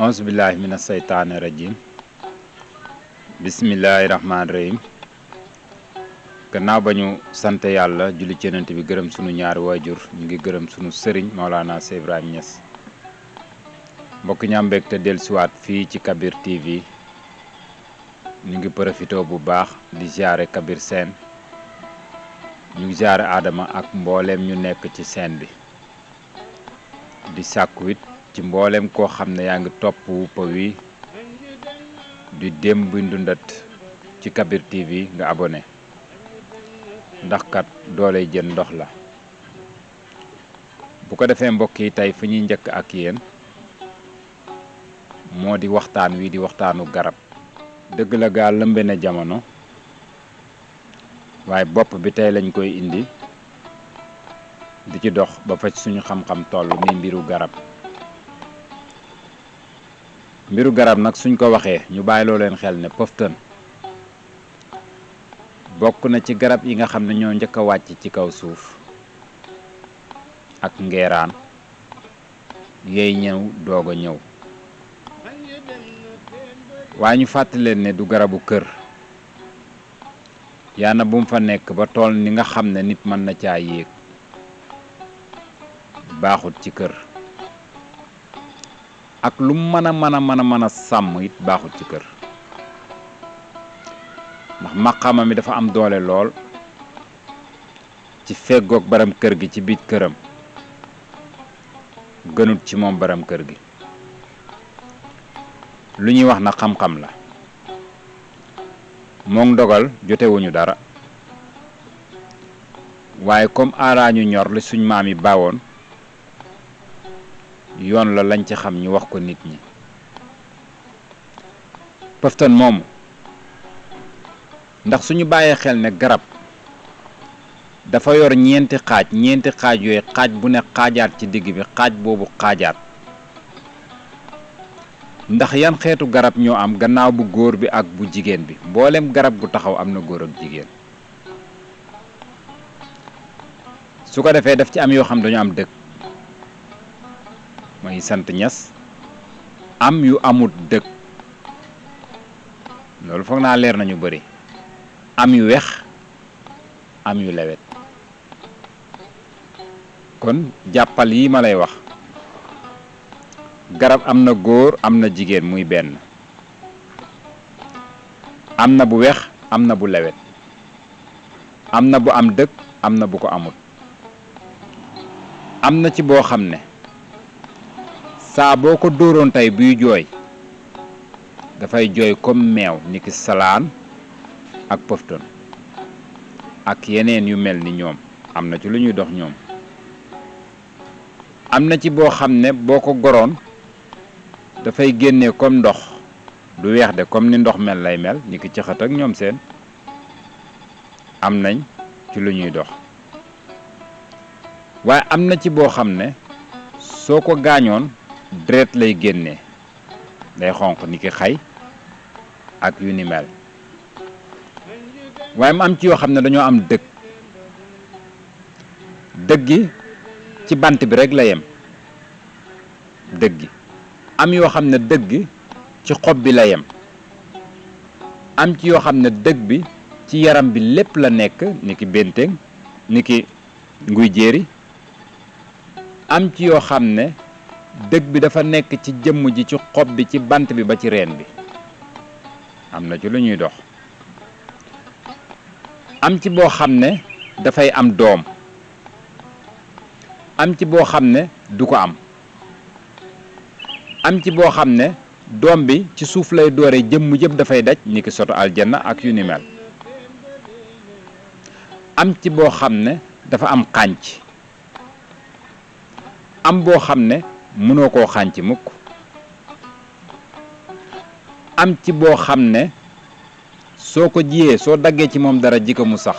auzu billahi mina seytaani rajim bismillahi rahmaani rahim gannaaw ba ñu sant yàlla julli ci Yonent bi gërëm sunu ñaari waajur ñu ngi gërëm sunu sëriñ Maolana Cheikh Ibrahima Niass mbokk ñaam mbég te dellusiwaat fii ci Kabir TV ñu ngi profité bu baax di ziare Kabir Sène ñu ngi ziare Adama ak mbooleem ñu nekk ci scène bi di sàkku it ci mbooleem koo xam ne yaa ngi topp wuppa wi di Démb Ndundat ci Kabir TV nga abonné ndax kat dooley jën ndox la bu ko defee mbokk yi tey fi ñuy njëkk ak yéen moo di waxtaan wi di waxtaanu garab dëgg la gaa lëmbe na jamono waaye bopp bi tey lañ koy indi di ci dox ba fa suñu xam-xam toll ni mbiru garab nag suñ ko waxee ñu bàyyiloo leen xel ne poftan bokk na ci garab yi nga xam ne ñoo njëkk a wàcc ci kaw suuf ak ngeeraan yeey ñëw doog a ñëw waaye ñu fàttali leen ne du garabu kër yaana bu mu fa nekk ba tool ni nga xam ne nit mën na caa yéeg baaxut ci kër ak lu mën a sàmm it baaxut ci kër ndax maqaama mi dafa am doole lool ci feggoog baram kër gi ci biir këram gënut ci moom baram kër gi lu ñuy wax na xam-xam la moom dogal jotewuñu dara waaye comme aaraañu ñor li suñ maam yi baawoon yoon la lañ ci xam ñu wax ko nit ñi pëftan moomu ndax suñu bàyyee xel ne garab dafa yor ñeenti xaaj yooyu xaaj bu ne xaajaat ci digg bi xaaj boobu xaajaat ndax yan xeetu garab ñoo am gannaaw bu góor bi ak bu jigéen bi mboolem garab gu taxaw am na góor ak jigéen su ko defee daf ci am yoo xam dañu am dëkk mooy sant ñas am yu amut dëkk loolu foog naa leer nañu bari am yu wex am yu lewet kon jàppal yi ma lay wax garab am na góor am na jigéen muy benn am na bu wex am na bu lewet am na bu am dëkk am na bu ko amut am na ci boo xam ne saa boo ko dóoroon tey buy jooy dafay jooy comme meew niki salaan ak pëftan ak yeneen yu mel ni ñoom am na ci lu ñuy dox ñoom am na ci boo xam ne boo ko goroon dafay génnee comme ndox du weex de comme ni ndox mel lay mel niki caxat ak ñoom seen am nañ ci lu ñuy dox waaye am na ci boo xam ne soo ko gaañoon deret lay génnee day xonq niki xay ak yu ni mel waaye mu am ci yoo xam ne dañoo am dëgg gi ci bant bi rek la yem dëgg gi am yoo xam ne dëgg ci xob bi la yem am ci yoo xam ne dëgg bi ci yaram bi lépp la nekk niki bénteŋ niki nguy jéeri am ci yoo xam ne dëgg bi dafa nekk ci jëmm ji ci xob bi ci bant bi ba ci reen bi am na ci lu ñuy dox am ci boo xam ne dafay am doom am ci boo xam ne du ko am am ci boo xam ne doom bi ci suuf lay doore jëmm yëpp dafay daj ni ki soto aljanna ak yu ni mel am ci boo xam ne dafa am xànc am boo xam ne mënoo koo xànc mukk am ci boo xam ne soo ko jiyee soo daggee ci moom dara ji ko mu sax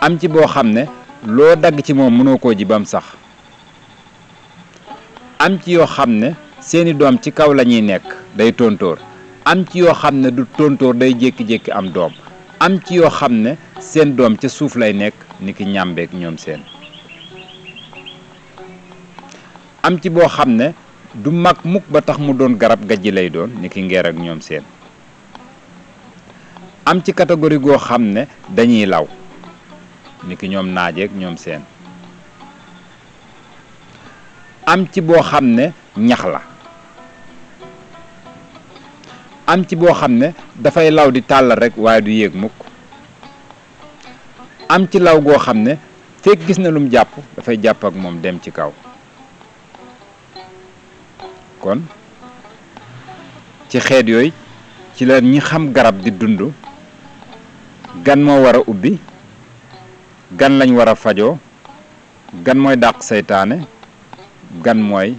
am ci boo xam ne loo dagg ci moom mënoo koo ji bam sax am ci yoo xam ne seeni doom ci kaw la ñuy nekk day tontóor am ci yoo xam ne du tontóor day jékki-jékki am doom am ci yoo xam ne seen doom ca suuf lay nekk niki ñàmbeek ñoom seen am ci boo xam ne du mag mukk ba tax mu doon garab gajji lay doon ni ki ngeer ak ñoom seen. am ci catégorie goo xam ne dañuy law ni ki ñoom naajeek ñoom seen. am ci boo xam ne ñax la. am ci boo xam ne dafay law di tàllal rekk waaye du yéeg mukk. am ci law goo xam ne fekk gis na lum jàpp dafay jàpp ak moom dem ci kaw. kon ci xeet yooyu ci la ñi xam garab di dund gan moo war a ubbi gan lañ war a fajoo gan mooy dàq seytaane gan mooy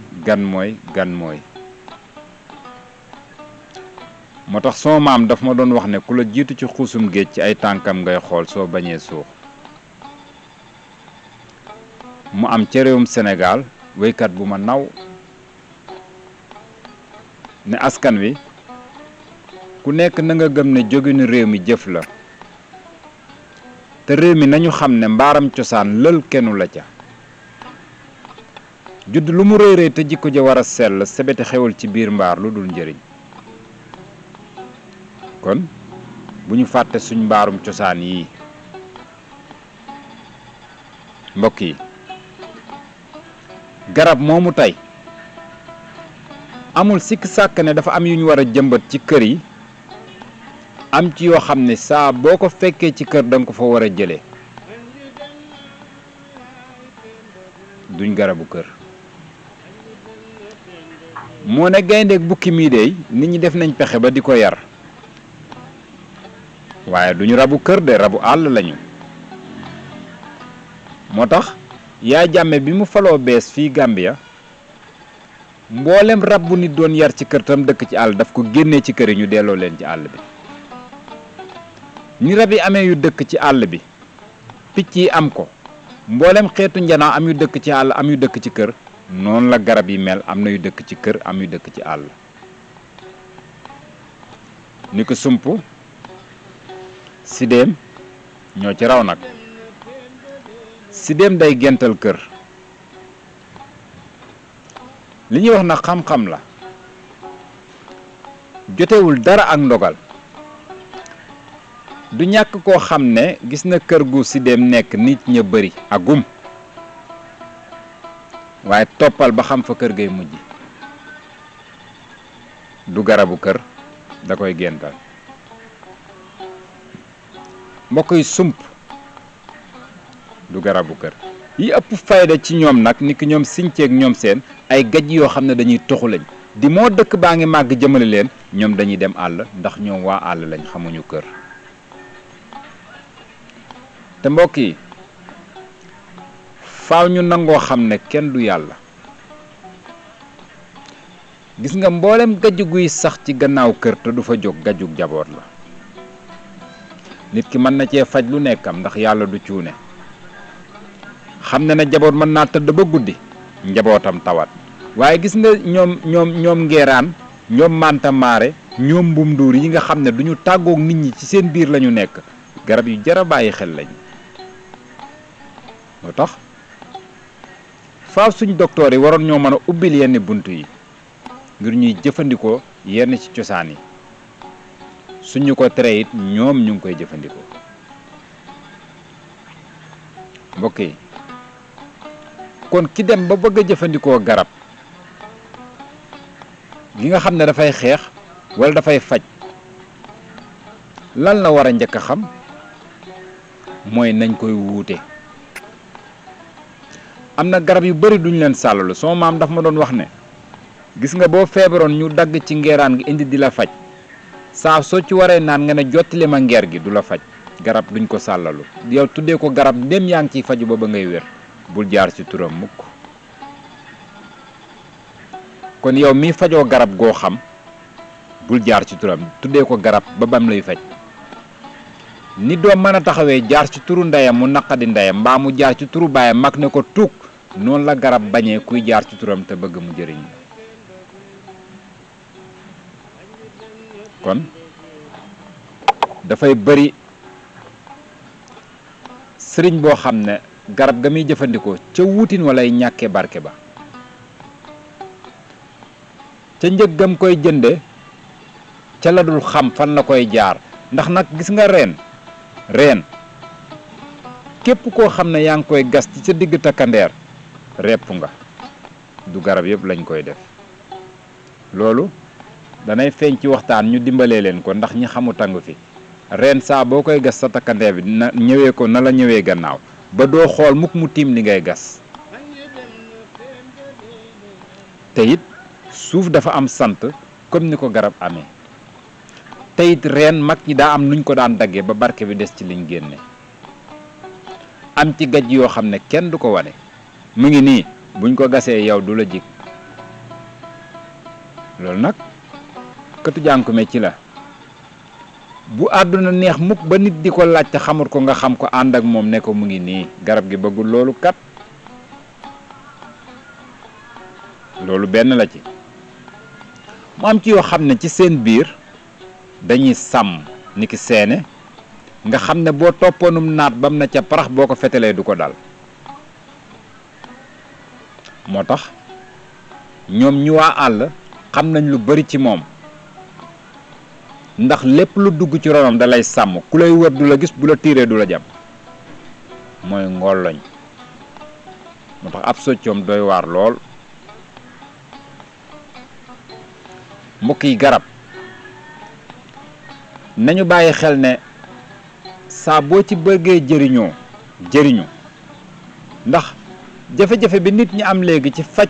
moo tax soo maam daf ma doon wax ne ku la jiitu ci xuusum géej ci ay tànkam ngay xool soo bañee suux. mu am ca réewum Sénégal wéykat bu ma naw ne askan wi ku nekk na nga gëm ne jóginu réew mi jëf la te réew mi nañu xam ne mbaaram cosaan lël kennu la ca. judd lu mu rëy rëy te jikko ja war a sell sebete xewal ci biir mbaar lu dul njëriñ. kon bu ñu fàtte suñ mbaarum cosaan yi mbokk yi. garab moomu tey amul sikk sàkk ne dafa am yu ñu war a jëmbat ci kër yi am ci yoo xam ne saa boo ko fekkee ci kër danga ko fa war a jëlee. duñ garabu kër. moo ne gayndeek bukki mii dey nit ñi def nañ pexe ba di ko yar waaye duñu rabu kër de rabu àll lañu. moo tax Yaya Jammeh bi mu faloo bees fii Gambia mboolem rab bu nit doon yar ci kër tam dëkk ci àll daf ko génnee ci kër yi ñu delloo leen ci àll bi. ni rab yi amee yu dëkk ci àll bi picc yi am ko mboolem xeetu njanaaw am yu dëkk ci àll am yu dëkk ci kër noonu la garab yi mel am na yu dëkk ci kër am yu dëkk ci àll. ni ko sump sidéem ñoo ci raw nag. sidéem day gental kër. li ñuy wax na xam-xam la jotewul dara ak ndogal. du ñàkk koo xam ne gis na kër gu sidéem nekk nit ña bari agum waaye toppal ba xam fa kër gay mujj. du garabu kër da koy gental. mbokk yi sump du garabu kër. yi ëpp fayda ci ñoom nag ni ki ñoom sinceeg ñoom seen ay gaj yoo xam ne dañuy toxu lañ di moo dëkk baa ngi màgg jëmale leen ñoom dañuy dem àll ndax ñoom waa àll lañ xamuñu kër. te mbokk yi faaw ñu nangoo xam ne kenn du yàlla. gis nga mboolem gajj guy sax ci gannaaw kër te du fa jóg gajjug jaboot la. nit ki mën na cee faj lu nekkam ndax yàlla du cuune. xam na ne jaboot mën naa tëdd ba guddi njabootam tawat waaye gis nga ñoom ngeeraan ñoom manta maare ñoom mbum nduur yi nga xam ne duñu tàggoog nit ñi ci seen biir lañu nekk garab yu jar a bàyyi xel lañ. moo tax faaw suñ docteur yi waroon ñoo mën a ubbil yenn bunt yi ngir ñuy jëfandikoo yenn ci cosaan yi suñu ko tere it ñoom ñu ngi koy jëfandikoo. mbokk yi kon ki dem ba bëgg a jëfandikoo garab gi nga xam ne dafay xeex walla dafay faj lan la war a njëkk a xam mooy nañ koy wuute. am na garab yu bari duñ leen sàllalu sama maam daf ma doon wax ne gis nga boo feebaroon ñu dagg ci ngeeraan gi indi di la faj saa soo ci waree naan nga ne jottali ma ngeer gi du la faj. garab duñ ko sàllalu yow tuddee ko garab ndem yaa ngi ciy faju ba ngay wér bul jaar ci turam mukk. kon yow mi fajoo garab goo xam bul jaar ci turam tuddee ko garab ba bam lay faj. ni doom mën a taxawee jaar ci turu ndeyam mu naqadi ndeyam mbaa mu jaar ci turu baayam mag ne ko tuug noonu la garab bañee kuy jaar ci turam te bëgg mu jëriñ. kon dafay bari sëriñ boo xam ne garab ga muy jëfandikoo ca wuutin walay ñàkkee barke ba ca njëggam koy jënde ca la dul xam fan la koy jaar. ndax nag gis nga reen képp koo xam ne yaa ngi koy gas ci sa digg takkandeer repp nga, du garab yëpp lañ koy def. loolu danay feeñ ci waxtaan ñu dimbalee leen ko ndax ñi xamu tàng fi. reen saa boo koy gas sa takkandeer bi na ñëwee ko na la ñëwee gannaaw ba doo xool mukk mu tiim li ngay gas. te it suuf dafa am sant comme ni ko garab amee. te it reen mag ñi daa am nuñ ko daan daggee ba barke bi des ci liñ génne. am ci gaj yoo xam ne kenn du ko wane mu ngi nii buñ ko gasee yow du la jig. loolu nag këtu jànkume ci la. bu àdduna neex mukk ba nit di ko laaj te xamut ko nga xam ko ànd ak moom ne ko mu ngi nii garab gi bëggul loolu kat. loolu benn la ci. mu am ci yoo xam ne ci seen biir dañuy sàmm niki seene nga xam ne boo toppoonum naat bam na ca parax boo ko fetalee du ko dal. moo tax ñoom ñu waa àll xam nañ lu bari ci moom ndax lépp lu dugg ci ronam da lay sàmm ku lay wër du la gis bu la tiiree du la jam. mooy ngolloñ. moo tax ab soccoom doy waar lool. mbokk yi garab nañu bàyyi xel ne saa boo ci bëggee jëriñu ndax jafe-jafe bi nit ñi am léegi ci faj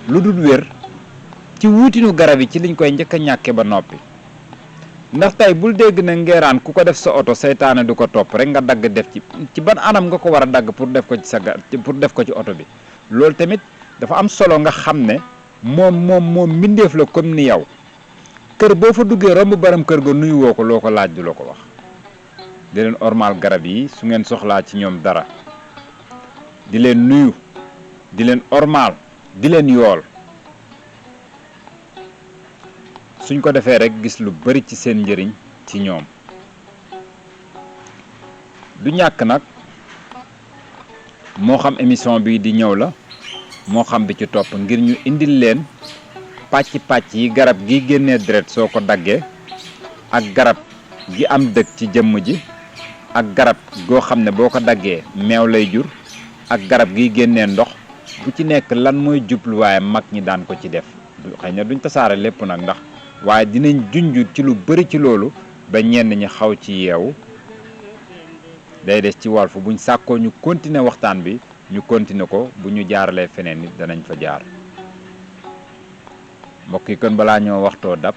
lu dul wér ci wuutinu garab yi ci liñ koy njëkk a ñàkke ba noppi. ndax tey bul dégg ne ngeeraan ku ko def sa oto seytaane du ko topp rek nga dagg def ci ban anam nga ko war a dagg pour def ko ci pour def ko ci oto bi. loolu tamit dafa am solo nga xam ne moom mbindeef la comme ni yow. kër boo fa duggee romb baram kër ga nuyu woo ko loo ko laaj du la ko wax. di leen ormal garab yi su ngeen soxlaa ci ñoom dara di leen nuyu di leen ormal di leen yool. suñ ko defee rek gis lu bari ci seen njëriñ ci ñoom. du ñàkk nag moo xam émission bi di ñëw la moo xam bi ci topp ngir ñu indil leen pàcc yi garab gi génnee deret soo ko daggee ak garab gi am dëkk ci jëmm ji ak garab goo xam ne boo ko daggee meew lay jur ak garab gi génnee ndox bu ci nekk lan mooy jubluwaayam mag ñi daan ko ci def. xëy na duñ tasaare lépp nag ndax waaye dinañ junj ci lu bari ci loolu ba ñenn ñi xaw ci yeewu. day des ci Walf buñ sàkkoo ñu continuer waxtaan bi ñu continuer ko bu ñu jaaralee feneen nit danañ fa jaar. mbokk yi kon balaa ñoo waxtoo dab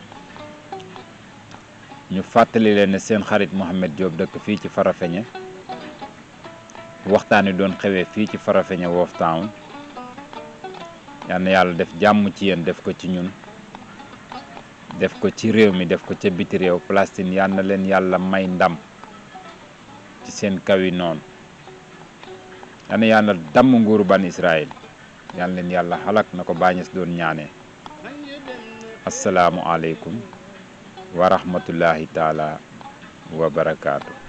ñu fàttali leen ne seen xarit Mouhamed Diop dëkk fii ci Farafeñe waxtaan wi doon xewee fii ci Farafeñe Wharf Town. yal na yàlla def jàmm ci yéen def ko ci ñun def ko ci réew mi def ko ca biti réew. Palestine yal na leen yàlla may ndam ci seen kawi noonu. yal na yàlla damm nguuru ban Israël yal na leen yàlla xalak na ko bàñes doon ñaanee. asalaamu aleykum wa rahmatullahi taala wa barakaatu.